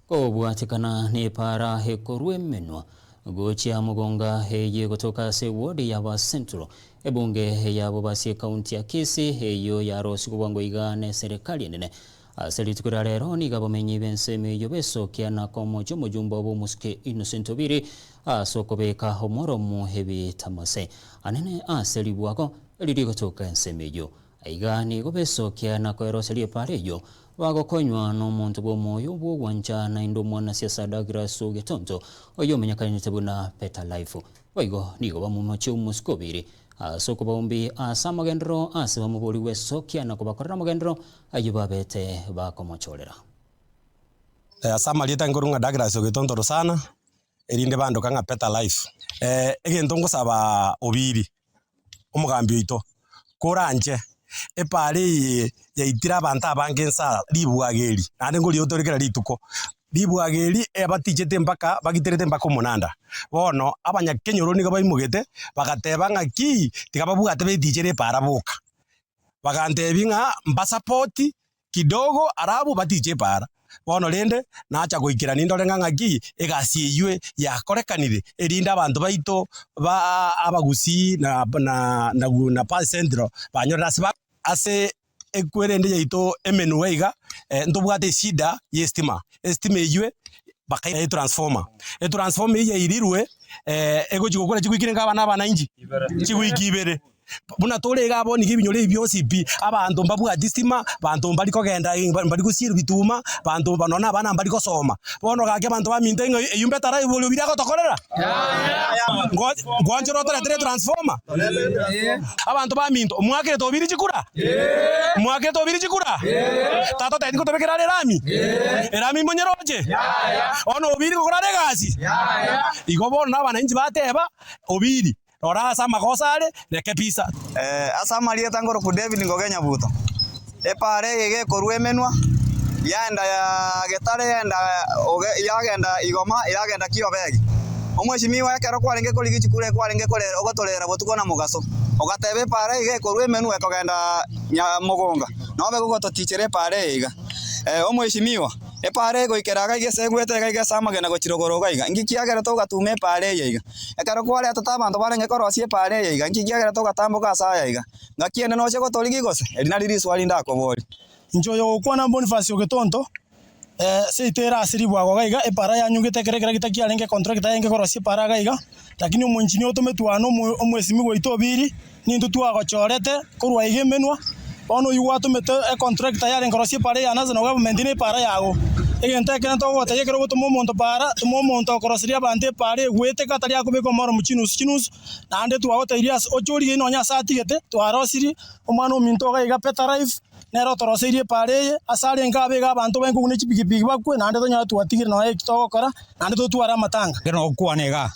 Kobwatekana nepaara ekorwa emenwa gochia mogonga eye gotoka ase eward ya ba Central, ebunge ya Bobasi ekaunti ya Kisii eyio yarosigwe bwango iga neserekari enene. Ase rituko ria rero nigo abamenyi b'ensemo eyio besokia na komocha omojumbe obo omosike Innocent Obiri ase okobeka omoromu ebitamase anene ase ribwago erio rigotoka ensemo eyio. Aiga nigo besokia na koeroseria epaara eyio, bagokonywa nomonto bw'omoyo bw'ogwancha naende omwanasiasa Douglas Ogetonto, oyio omenyekanete buna Better Life. Boigo nigo bamomochie omosike obiri ase okobaumbi ase amagenderero ase bamoborie gwesokia na kobakorera amagenderero ayio babete bakomochorera. Ase amarieta nkorwa ng'a Douglas Ogetonto Rosana, erinde bandoka ng'a Better Life. Egento ngosaba Obiri, omogambi oito, koranche epaara eye yaitire abanto abange inse aa ribwaga eri, naende nkoria tore kera rituko, ribwaga eri ebatichete mpaka bagiterete mpaka omonanda. Bono abanyakenyoro nigo baimogete bagateba ng'aki tiga babwate betichere epaara boka. Bagantebia ng'a mbasapoti kidogo arabwo batiche epaara. Bono rende nacha goikera nindore ng'a ng'aki egasi eyio yakorekanire, erinde abanto baito ba abagusii na na na na Central banyorire ase ba ase ekwerende yaito emenwa iga, ntobwate eshida ya estima, estima eywo bakaira etransformer, etransformer eyio yairirwe egochi gokora chiwiki renge abana abana inche, chiwiki ibere. Buna tore iga abwo nigo ebinyoro ebi bionsi pi, abanto mbabwati stima, abanto mbari kogenda mbari gosierwa bituma, abanto nonya na abana mbari gosoma. Bono gaki abanto baminto ng'a eyio mbetaraibori obiria agotokorera? Ngo ngwanchera otoretere etransformer? Abanto baminto, omwakerete obiri chikura? Omwakerete obiri chikura? Tata otebeti ngotobekera are erami? Erami monyeroche? Bono obiri gokora are egasi? Igo bono na abananchi bateba, obiri. Rora aase amagoso are, reke pisa. Ase amarieta nkorokwa David Ngoge Nyabuto. Epaara eye gekorua emenwa, yaenda Getare yaenda yagenda Igoma yagenda Kiobegi. Omweshimiwa ekero kwarenge korigia chikura ekwarenge korera ogotorera botuko na mogaso. Ogateba epaara eye gekorua emenwa ekogenda Nyamogonga nobe gogototichera epaara eye iga. Omweshimiwa, epaara eye goikera iga iga ase egwete iga iga ase amagena gochia rogoro iga iga, inki kiagerete ogatuma epaara eye iga? Ekero kwaretete abanto barenge korosia epaara eye iga, inki kiagerete ogatamboka ase aya iga? Ngaki ende noche gotorigia gose? Eri nario riswali ndakoborie. Inche oyo ogokwana Boniface o Getonto, seito ere ase ribwago iga iga, epaara yanyugete ekero ekeregita kiarenge econtractor yarenge korosia epaara iga iga, lakini omoengineer otometwe aa na omwesimigwa oito Obiri, Nintwe twagochorete korwa iga emenwa, bono oyio gwatomete econtractor yarenge korosia epaara ya national government na epaara yago. Egento ekenene togogotebia ekero ogotoma omonto paara, toma omonto okoroseria abanto epaara egweteka atari akobeka omoro chinusu chinusu, naende twagotebia ase oche origererie nonya ase atigete, twarosirie omwana ominto iga iga better life, nere otoroseirie epaara eye, ase arenge abe iga abanto baye kobuna chipikipiki bakwe, naende tonyore twatigire nonya eki togokora, naende totware amatanga. Ekero nogokwana iga.